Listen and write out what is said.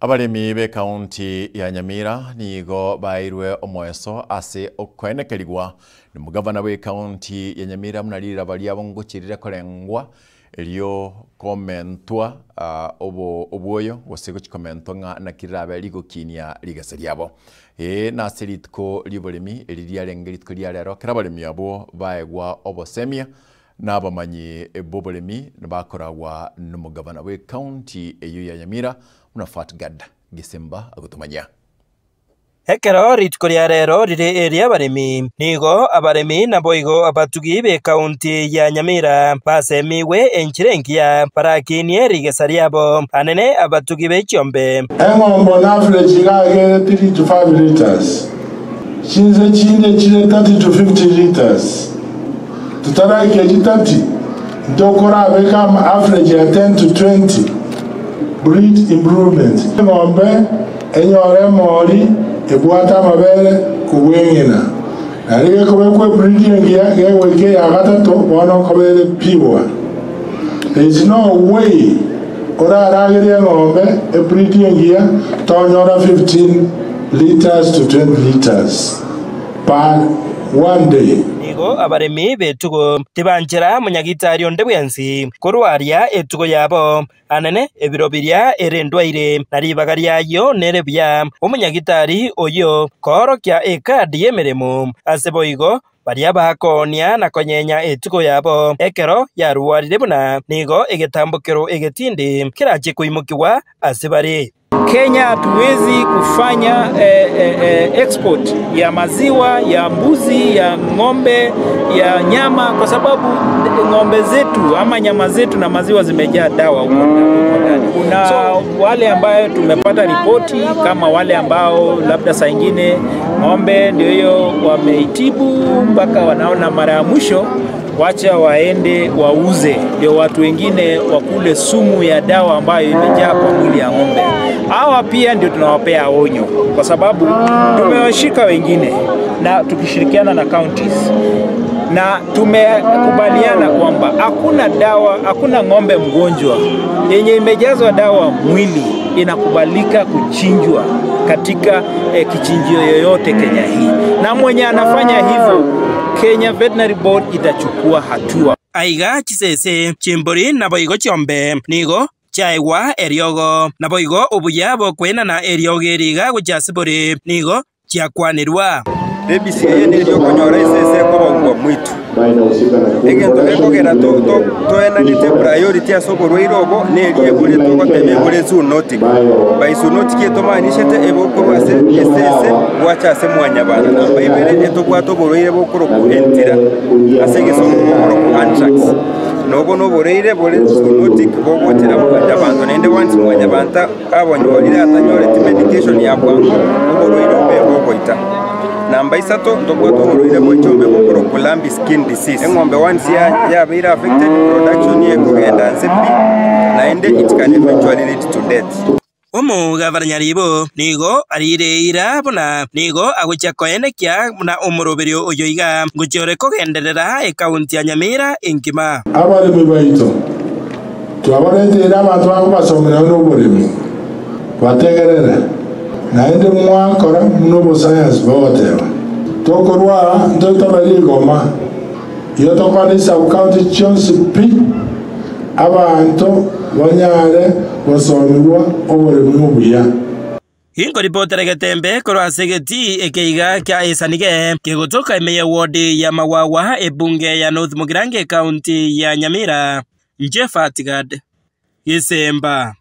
Abaremi b'ekaunti ya Nyamira nigo baeirwe omoeso ase okoenekerigwa nomogavana bw'ekaunti ya Nyamira buna riraba riabo ngochia rire korengwa erio komentwa obo obwoyo gose gochia komentwa ng'a naki rirabe rigokinia rigesa riabo. Ee nase rituko ri'oboremi eri riarenge rituko ria rero ekero abaremi abwo baegwa obosemia na abamanyi b'oboremi bakoragwa nomogavana bw'ekaunti eyio ya Nyamira Buna Fatgad Gisimba agotomanyia. Ekero rituko ria rero rire eri'abaremi, nigo abaremi naboigo abatugi b'ekaunti ya Nyamira basemigwe enchera engiya barakinie rigesa riabo, anene abatugi be chiombe. Eng'ombe on average iga agere 3 to 5 litres, chinse chinde chire 30 to 50 litres. Totaraikia chitati, ntokorabeka ama average ya 10 to 20. Breed improvement. Eng'ombe enyore emori ebwate amabere kobua eng'ina. Naende gekobekwa ebreed engiya gegoika eya gatato bono nkoba ere pure. There is no way oraragerie eng'ombe ebreed engiya tonyora 15 litres to 20 litres per one day. Nigo abaremi b'etugo tibanchera monyagitari onde bwensi korwaria etugo yabo, Anene ebiro biria ere endwaire, na ribaga ri'ayio nere buya, omonyagitari oyio koorokia ekadi y'emeremo. Ase boigo baria bakoonia na konyenya etugo yabo ekero yarwarire buna nigo egetambokero egetindi kerache koimokigwa ase bare. Kenya hatuwezi kufanya export ya maziwa, ya mbuzi, ya ng'ombe, ya nyama kwa sababu ng'ombe zetu ama nyama zetu na maziwa zimejaa dawa huko ndani. Kuna so, wale ambayo tumepata ripoti kama wale ambao labda saa ingine ng'ombe ndio hiyo wameitibu mpaka wanaona mara ya mwisho wacha waende wauze, ndio watu wengine wakule sumu ya dawa ambayo imejaa kwa mwili ya ng'ombe. Hawa pia ndio tunawapea onyo, kwa sababu tumewashika wengine na tukishirikiana na counties na tumekubaliana kwamba hakuna dawa, hakuna ng'ombe mgonjwa yenye imejazwa dawa mwili inakubalika kuchinjwa katika eh, kichinjio yoyote Kenya hii, na mwenye anafanya hivyo Kenya Veterinary Board itachukua hatua. Aiga chisese, chimbori naboigo chiombe nigo chiaegwa eriogo, naboigo obuya bw'okoenana eriogo eri iga gochia ase bore nigo chiakwanerwa. Rabies eye neria okonyora esese ekobogwa mwitu. Egento gekogera toenanete priority ase oborwaire obo neria ebore togoteba ebore zoonotic. By zoonotic etomaanishete ebe okorwa ase esese gwacha ase mwanyabanto. Namba ibere etobwate oborwaire bokorokwa entira ase egesongo bokorokwa anthrax. Nobo noborwaire bore zoonotic bogochera mwanyabanto naende once mwanyabanto abonyorire atanyoreti medication ya bwango oborwaire obo ebogoita. Namba isato, ntobwate oborwaire bwe chiombe bokorokwa lumpy skin disease. Eng'ombe once yabeire affected, production ekogenda nse pi, naende it can eventually lead to death. Omogavana Nyaribo nigo ariire eira buna nigo agochia koenekia buna omoroberio oyo iga ngochia ore kogenderera ekaunti ya Nyamira engima. Abaremi baito, twabarenteire abanto bakobasomera buna oboremi, bategerere, naende mwakora buna obosayansi bogoteba. Tokorwa aa ntoitobe rigoma, igo tokore chisub-county chionsi pi, abanto banyare gosomigwa oboremi obuya. Inkoripotera egetembe korwa ase egetii ekeiga kia Esanige, kegotoka ime y'ewodi ya Magwagwa, ebunge ya North Mugirango, ekaunti ya Nyamira. Inche Fatgad Gisemba.